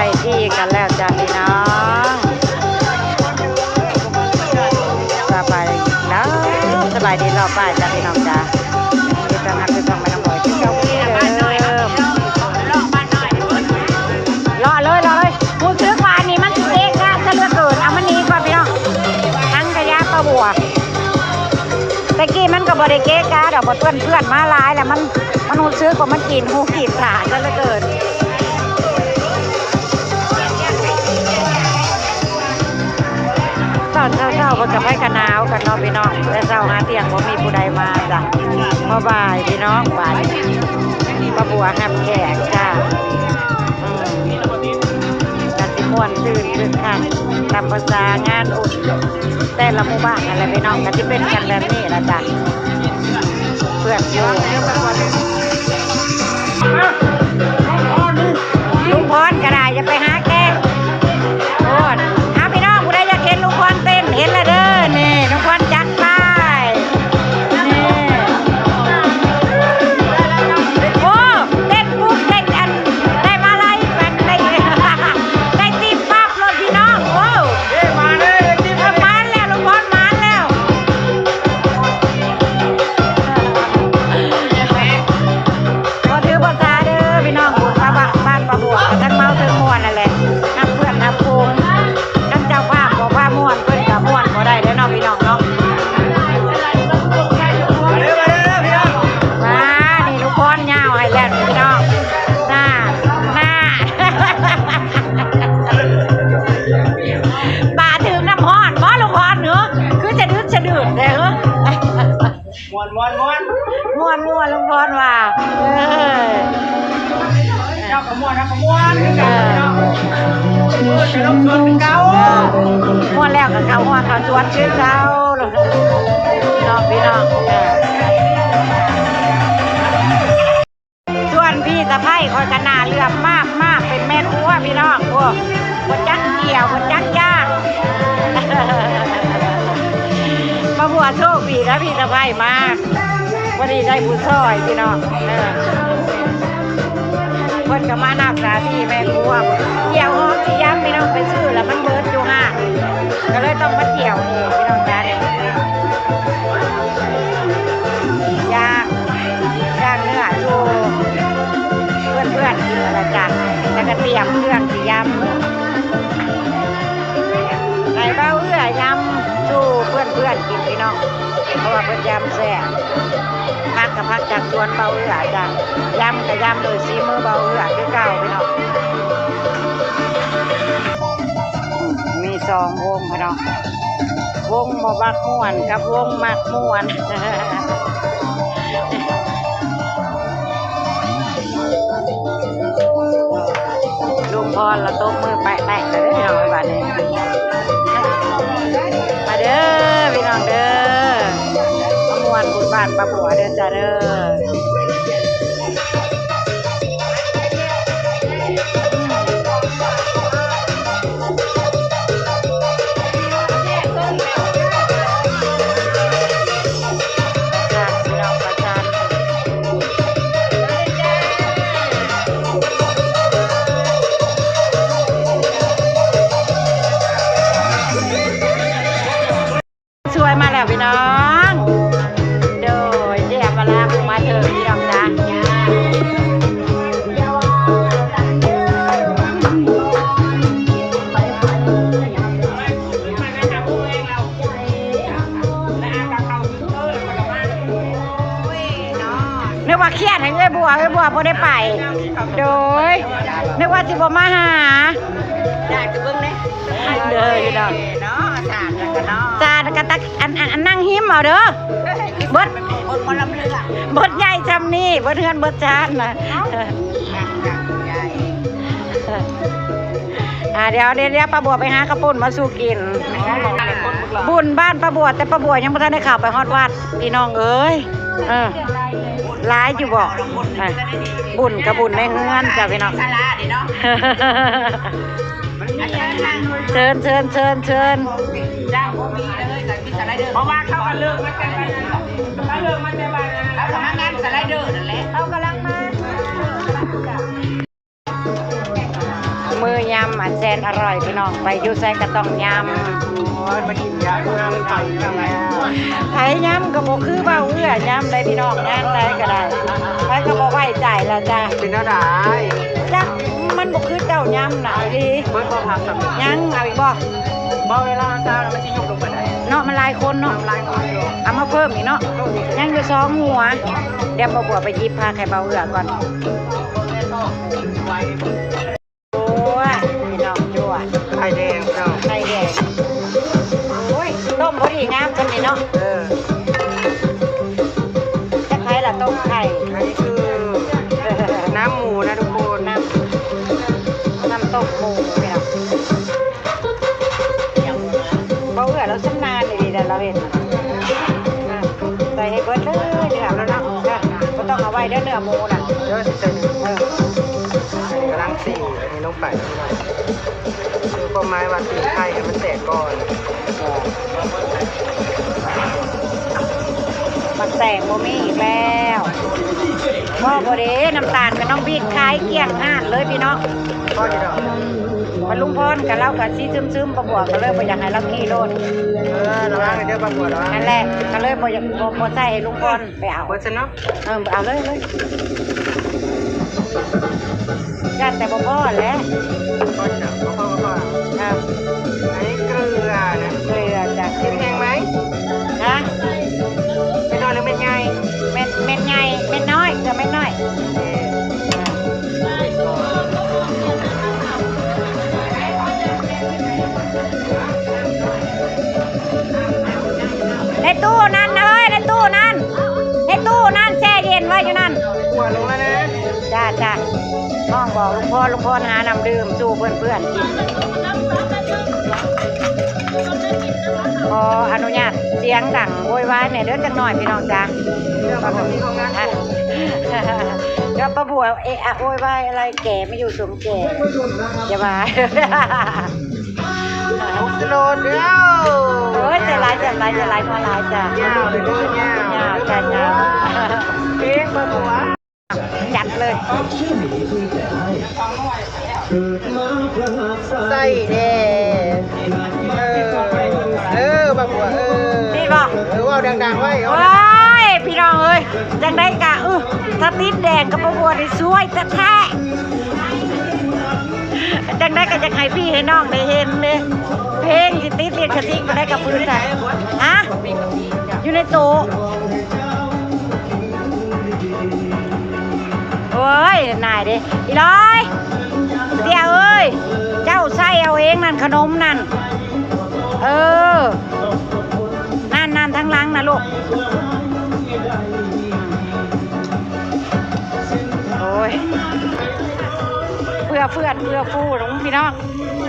ໄປທີ່ກັນແລ້ວຈ້າພີ່ນ້ອງ ສະບາຍດີເດີ ສະບາຍດີລາວປ້າຍຈ້າພີ່ນ້ອງຈ້າ ຍິນດີຕ້ອນຮັບສູ່ຊ່ອງແມ່ນ້ອງບອຍຄືເກົ່າເດີ ເລາະເລີຍ ເລາະເລີຍ ຮູ້ສຶກວ່າອັນນີ້ມັນຊິເກະກະຊະເຫຼືອເກີນ ເອົາມັນໜີກ່ອນພີ່ນ້ອງ ຖັງຂະຫຍະປ້າບົວ ແຕ່ກີ້ມັນກໍບໍ່ໄດ້ເກະກະດອກ ເພື່ອນ ເພື່ອນມາຫຼາຍແລ້ວ ມັນ ມັນຮູ້ສຶກວ່າມັນກິນຫູກິນຕາຊະເຫຼືອເກີນ. ຕອນເຊົ້າໆ ເພິ່ນກໍໄປກະໜາວກັນເນາະພີ່ນ້ອງ ແຕ່ເຊົ້າຫາທ່ຽງບໍ່ມີຜູ້ໃດມາຈ້ະ ພໍບ່າຍພີ່ນ້ອງ ບາດນີ້ປ້າບົວຮັບແຂກຈ້າ ອືມ ກໍຊິມ່ວນຊື່ນຄຶກຄັກຕາມພາສາງານບຸນ ແຕ່ລະໝູ່ບ້ານຫັ້ນແຫຼະພີ່ນ້ອງ ກໍຊິເປັນກັນແບບນີ້ລະຈ້ະ ເພື່ອນຢູ່ ລຸງພອນກໍໄດ້ ຢ່າໄປຫາແກ້ງໂພດ ເອົາ ພີ່ນ້ອງ ຜູ້ໃດຢາກເຫັນລຸງພອນເຕັ້ນ ເຫັນລະເດີ ນີ້ ລຸງພອນຈັດໄປ ນີ້ ໂອ້ ເຕັ້ນປຸບ ເຕັ້ນອັນ ໄດ້ມາໄລ ໄດ້ ໄດ້ຕິບປັບ ໂລດພີ່ນ້ອງ ໂອ້ ເອີ ມາແລ້ວ ລຸງພອນມາແລ້ວ ບໍ່ຖືບໍ່ສາເດີພີ່ນ້ອງ ບຸນບ້ານ ບ້ານປ້າບົວ ກໍທັງເມົາທັງມ່ວນຫັ້ນແຫຼະ ຮັບເພື່ອນຮັບຝູງ ຄັນເຈົ້າພາບບໍ່ພາມ່ວນ ເພິ່ນກໍມ່ວນບໍ່ໄດ້ເດີເນາະ ພີ່ນ້ອງເນາະ ມາເດີ ມາເດີພີ່ນ້ອງ ມາ ນີ້ລຸງພອນຍາວໃຫ້ແລ້ວນີ້ພີ່ນ້ອງ ໜ້າ ໜ້າ ປາຖືກນ້ຳຮ້ອນບໍ່ລຸງພອນ ເອີ ຄືຈະດຶດສະດືດແທ້ ເອີ ມ່ວນ ມ່ວນ ມ່ວນ ມ່ວນ ມ່ວນ ລຸງພອນວ່າ ເອີ ເຈົ້າກໍມ່ວນ ເຮົາກໍມ່ວນຄືກັນເນາະ ເອີ ເອີ ຈະລົງສວນຄືເກົ່າ ມ່ວນແລ້ວກໍເຂົ້າຮອດເຂົ້າສວນຄືເກົ່າ ເນາະພີ່ນ້ອງ ເອີ. ສ່ວນພີ່ສະໃພ້ຂ້ອຍກໍໜ້າເຫຼື້ອມມາກໆ ເປັນແມ່ຄົວພີ່ນ້ອງ ໂອ້ ບໍ່ຈັກກ່ຽວ ບໍ່ຈັກຢາກ ປ້າບົວໂຊກດີນະ ພີ່ສະໃພ້ມາ ພໍດີໄດ້ຜູ້ຊ່ອຍພີ່ນ້ອງ ເອີ ເພິ່ນກໍມາຮັບໜ້າທີ່ແມ່ຄົວ ກ່ຽວຫອມຊິຢຳພີ່ນ້ອງ ໄປຊື້ແລ້ວມັນເບິດຢູ່ຫ້າງ ກໍເລີຍຕ້ອງມາກ່ຽວເອງພີ່ນ້ອງຈ້າ ຍ່າງ ຍ່າງເນື້ອສູ່ເພື່ອນໆກິນລະຈ້າ ແລ້ວກໍຕຽມເຄື່ອງຊິຢຳ ໃຫ້ເບົາເອື້ອຢຳສູ່ເພື່ອນໆກິນພີ່ນ້ອງ ເພາະວ່າເພິ່ນຢຳແຊບ ຜັກກໍຜັກຈາກສວນເບົາເອື້ອຈ້າ ຢຳກໍຢຳໂດຍສີມືເບົາເອື້ອຄືເກົ່າພີ່ນ້ອງ ອືມ ມີສອງວົງພີ່ນ້ອງ ວົງບໍ່ມັກມ່ວນກັບວົງມັກມ່ວນ ລຸງພອນລະຕົບມືແປະໆ ເລີຍເດີພີ່ນ້ອງເອີຍ ບາດນີ້ ມາເດີພີ່ນ້ອງເດີ ມາມ່ວນບຸນບ້ານປ້າບົວເດີຈ້າເດີ. ຊ່ວຍມາແລ້ວພີ່ນ້ອງ ໂດຍ ເຈ້ອຳມາລາຜູ້ມາເຖິງພີ່ນ້ອງຈ້າ ນຶກວ່າຄຽດໃຫ້ເອື້ອຍບົວ ເອື້ອຍບົວບໍ່ໄດ້ໄປ ໂດຍ ນຶກວ່າຊິບໍ່ມາຫາ ຢາກຈະເບິ່ງເດ້ ເດີພີ່ນ້ອງ ເນາະ ສາດແລ້ວກໍເນາະ ສາດແລ້ວກໍຕັກ ອັນ ອັນ ອັນ ນັ່ງຫິມເອົາເດີ ເບິດ ເບິດໝໍລຳເລື່ອງ ເບິດໃຫຍ່ຊ່ຳນີ້ ເບິດເຮືອນເບິດຊານນະ ອ່າ ດຽວ ດຽວ ດຽວ ປ້າບົວໄປຫາເຂົ້າປຸ້ນມາສູ່ກິນ ບຸນບ້ານປ້າບົວ ແຕ່ປ້າບົວຍັງບໍ່ທັນໄດ້ເຂົ້າໄປຮອດວັດ ພີ່ນ້ອງເອີຍ ເອີ ຫຼາຍຢູ່ບໍ່ ອ່າ ບຸນກໍບຸນໃນເຮືອນຈ້າ ພີ່ນ້ອງ ເຊີນ ເຊີນ ເຊີນ ເຊີນ ເພາະວ່າເຂົາກໍເລີກມາແຕ່ບ້ານ ເຂົາເລີກມາແຕ່ບ້ານ ເຂົາກໍມາງານສະໄລເດີນັ້ນແຫຼະ ເຂົາກຳລັງມາ ມື້ຍ ແສນອະຮ່ອຍພີ່ນ້ອງ ໄປຢູ່ໃສກໍຕ້ອງຍຳ. ໂອ້ຍ ມາກິນຍຳ ຍຳໄປຍຳມາ ໃຜຍຳກໍບໍ່ຄືເວົ້າເອື້ອຍຳໄດ໋ພີ່ນ້ອງ ງານໃດກໍໄດ້ ໃຜກໍບໍ່ໄວ້ໃຈລະຈ້າ. ເປັນແນວໃດ? ຈັກ ມັນບໍ່ຄືເຈົ້າຍຳນະອີ່ຫຼີ. ເບິດບໍ່ຜັກສຳ ຍັງ ເອົາອີກບໍ່? ບໍ່ ເວລາເຊົ້າແລ້ວມັນຊິຍຸບລົງໄປໄດ້ເນາະ ມັນຫຼາຍຄົນເນາະ ມັນຫຼາຍຄົນຢູ່. ເອົາມາເພີ່ມອີກເນາະ ຍັງຢູ່ສອງຫົວ. ດຽວປ້າບົວໄປຫຍິບຜັກໃຫ້ເບົາເອື້ອກ່ອນ. ໂອ້ຍ ພີ່ນ້ອງ ຈົວ ໄຂ່ແດງ ພີ່ນ້ອງ ໄຂ່ແດງ. ໂອ້ຍ ຕົ້ມພໍດີງາມຊ່ຳນີ້ເນາະ. ເອີ ຈັກໃຜລະຕົ້ມໄຂ່. ອັນນີ້ຄືນ້ຳໝູນະທຸກຄົນ ນ້ຳ ນ້ຳຕົ້ມໝູພີ່ນ້ອງ. ເບົາເອື້ອລາວຊຳນານອີ່ຫຼີແຫຼະ ລາວເຮັດ ອ່າ ໃສ່ໃຫ້ເບິດເລີຍເນື້ອມັນນະ. ເອີ ບໍ່ຕ້ອງເອົາໄວ້ເດີ ເນື້ອໝູນະ. ເດີ ຊິໃສ່ ເອີ ກຳລັງສີອັນນີ້ລົງໄປ. ຄືຄວາມໝາຍວ່າຕີໄຂ່ໃຫ້ມັນແຕກກ່ອນ. ໝາກແຕງບໍ່ມີອີກແລ້ວ. ພໍບໍ່ເດ້ ນ້ຳຕານກັບນ້ອງບີດຂາຍກ້ຽງຮ້ານເລີຍພີ່ນ້ອງ. ພໍຢູ່ດອກ. ບັດລຸງພອນກັບລາວກໍຊິຊຶມໆ ປ້າບົວກໍເລີຍບໍ່ຢາກໃຫ້ລາວຂີ່ລົດ. ເອີ ລະວັງເດີປ້າບົວ ລະວັງ. ນັ້ນແຫຼະ ກໍເລີຍບໍ່ຢາກ ບໍ່ ບໍ່ໃສ່ໃຫ້ລຸງພອນໄປເອົາ. ເບິດຊະເນາະ. ເອີ ເອົາເລີຍ ເລີຍ. ຢ້ານແຕ່ບໍ່ພໍແຫຼະ. ພໍຢູ່ດອກ ບໍ່ພໍກໍພໍ. ອ່າ ອັນນີ້ເກືອນະ ເກືອຈ້ະ. ເຄັມແຮງໄໝ? ຮະ? ເມັດນ້ອຍຫຼືເມັດໃຫຍ່? ເມັດ ເມັດໃຫຍ່ ເມັດນ້ອຍ ເກືອເມັດນ້ອຍ. ໂອເຄ. ໃນຕູ້ນັ້ນນະເອີຍ ໃນຕູ້ນັ້ນ ໃນຕູ້ນັ້ນ ແຊ່ເຢັນໄວ້ຢູ່ນັ້ນ. ຂົວລົງແລ້ວນະ. ຈ້າ ຈ້າ ຫ້ອງບອກລຸງພອນ ລຸງພອນຫານ້ຳດື່ມສູ່ເພື່ອນໆກິນ. ຂໍອະນຸຍາດສຽງດັງໂວຍວາຍແດ່ເດີຈັກໜ້ອຍພີ່ນ້ອງຈ້າ. ເລື່ອງປະກະຕິຂອງງານ ກໍປ້າບົວເອະອະໂວຍວາຍອະໄລ ແກ່ໄມ່ຢູ່ ສົມແກ່ ຢ່າວ່າ. ໂອ້ຍ ໃຈຫຼາຍ ໃຈຫຼາຍ ໃຈຫຼາຍ ຂໍຫຼາຍຈ້າ. ຍາວເລີຍເດີ ຍາວ ຍາວ ຈ້າ ຍາວ. ເພງບໍ່ຕົວ ຈັດເລີຍ. ໃສ່ແດ່ ເອີ ເອີ ບໍ່ຕົວ ເອີ ນີ້ບໍ່ ເອີ ເວົ້າດັງໆໄວ້. ໂອ້ຍ ພີ່ນ້ອງເອີຍ ຈັ່ງໃດກະ ອື ສະຕິດແດງກັບປ້າບົວນີ້ສວຍແທ້ໆ. ຈັ່ງໃດກໍຢາກໃຫ້ພີ່ໃຫ້ນ້ອງໄດ້ເຫັນເດ້ ເພງຊິຕິດລິຂະສິດບໍ່ໄດ້ກັບພື້ນໃດ. ຮະ? ຢູ່ໃນໂຕະ. ໂອ້ຍ ນາຍເດ້ ອີຫຼອຍ ເຕ້ຍເອີຍ ເຈົ້າໃສ່ເອົາເອງນັ້ນ ຂະໜົມນັ້ນ. ເອີ ນັ້ນໆ ທາງຫຼັງນະລູກ. ໂອ້ຍ ເພື່ອເພື່ອນເພື່ອຟູ້ ພີ່ນ້ອງ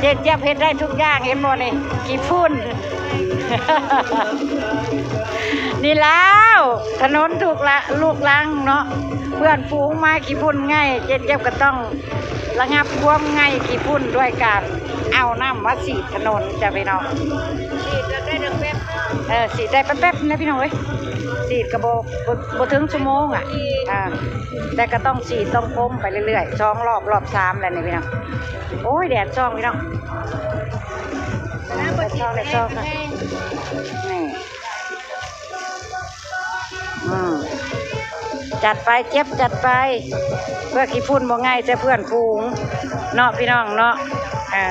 ເຈນຈຽບເຮັດໄດ້ທຸກຢ່າງ ເຫັນບໍ່ນີ້ ຂີ້ຝຸ່ນ. ນີ້ແລ້ວ ຖະໜົນທຸກລະ ລູກລັງເນາະ ເພື່ອນຝູງມາຂີ້ຝຸ່ນໄງ່ ເຈນຈຽບກໍຕ້ອງ ລະງັບຄວາມໄງ່ຂີ້ຝຸ່ນດ້ວຍການເອົານ້ຳມາສີດຖະໜົນຈ້ະພີ່ນ້ອງ. ສີດໄດ້ແປັບໆ ເອີ ສີດໄດ້ແປັບໆນະພີ່ນ້ອງເອີຍ ສີດກໍບໍ່ ບໍ່ ບໍ່ເຖິງຊົ່ວໂມງອະ ອ່າ ແຕ່ກໍຕ້ອງສີດຕ້ອງພົ່ນໄປເລື້ອຍໆ ສອງລອບ ລອບສາມແລ້ວນີ້ພີ່ນ້ອງ. ໂອ້ຍ ແດດສ່ອງພີ່ນ້ອງ ແດດສ່ອງ ແດດສ່ອງ ນີ້. ອືມ ຈັດໄປ ເຈັບ ຈັດໄປ ເພື່ອຂີ້ຝຸ່ນບໍ່ໄງ່ໃສ່ເພື່ອນຝູງເນາະ ພີ່ນ້ອງເນາະ ອ່າ.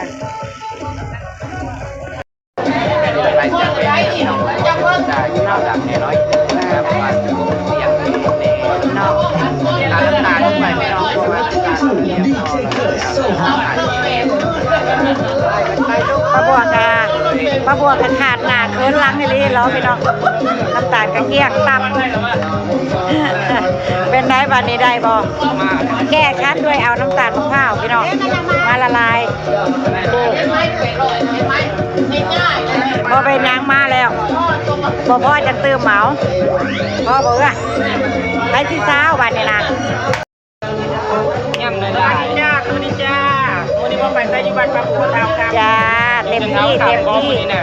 ປ້າບົວກະ ປ້າບົວກະຂາດໜ້າເຂີນຫຼັງອີ່ຫຼີເນາະພີ່ນ້ອງ ນ້ຳຕານກະກ້ຽງຕັບ. ເປັນໃດບາດນີ້ ໄດ້ບໍ່? ແກ້ຄັນດ້ວຍເອົານ້ຳຕານມະພ້າວພີ່ນ້ອງ ມາລະລາຍ ບໍ່ເປັນຫຍັງ ມາແລ້ວ ບໍ່ພໍຈັ່ງຕື່ມເອົາ ພໍບໍ່ເອື້ອ ໃຜຊິຊາວບາດນີ້ນະ. ຍຳຫຼາຍໆ ສະຫວັດດີຈ້າ ສະຫວັດດີຈ້າ ມື້ນີ້ບໍ່ໄປໃສ ຢູ່ບ້ານປ້າບົວ ທ້າວຄຳ ຈ້າ ເຕັມທີ່ ເຕັມທີ່ ມື້ນີ້ນະ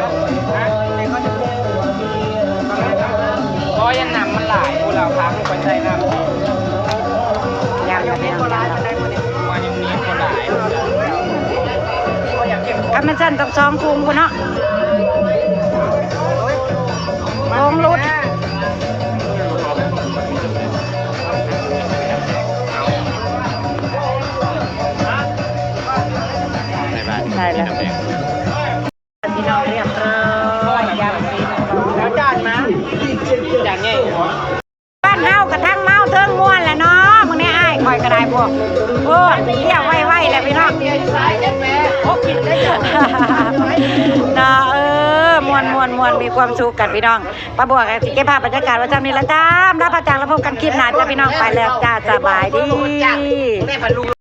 ບໍ່ ຢ່ານຳມັນຫຼາຍ ຜູ້ລາວພາໄປໃສ່ນຳ ຍຳແລ້ວ ຍຳແລ້ວ ວ່າຍັງມີຄົນຫຼາຍ ໂອ້ ມັນຊັ້ນຕ້ອງສອງຖົງພຸ້ນເນາະ ຖົງຫຼຸດ ໄດ້ແລ້ວ ພີ່ນ້ອງ ຮຽບຮ້ອຍ ຢາມເປັນ ອາຈານມາ ຈານໃຫຍ່ ບ້ານເຮົາກະທັງເມົາເທິງມ່ວນແຫຼະເນາະ ມື້ນີ້ອ້າຍຂ້ອຍກະໄດ້ພວກ ໂອ້ ລ້ຽວໄວໆແຫຼະພີ່ນ້ອງ ເນາະ ເອີ ມ່ວນໆໆ ມີຄວາມສຸກກັນພີ່ນ້ອງ ປ້າບົວກະຊິເກັບພາບບັນຍາກາດໄວ້ຊ່ຳນີ້ລະຈ້າ ລາພາຈາກ ລະພົບກັນຄລິບໜ້າຈ້າພີ່ນ້ອງ ໄປແລ້ວຈ້າ ສະບາຍດີ.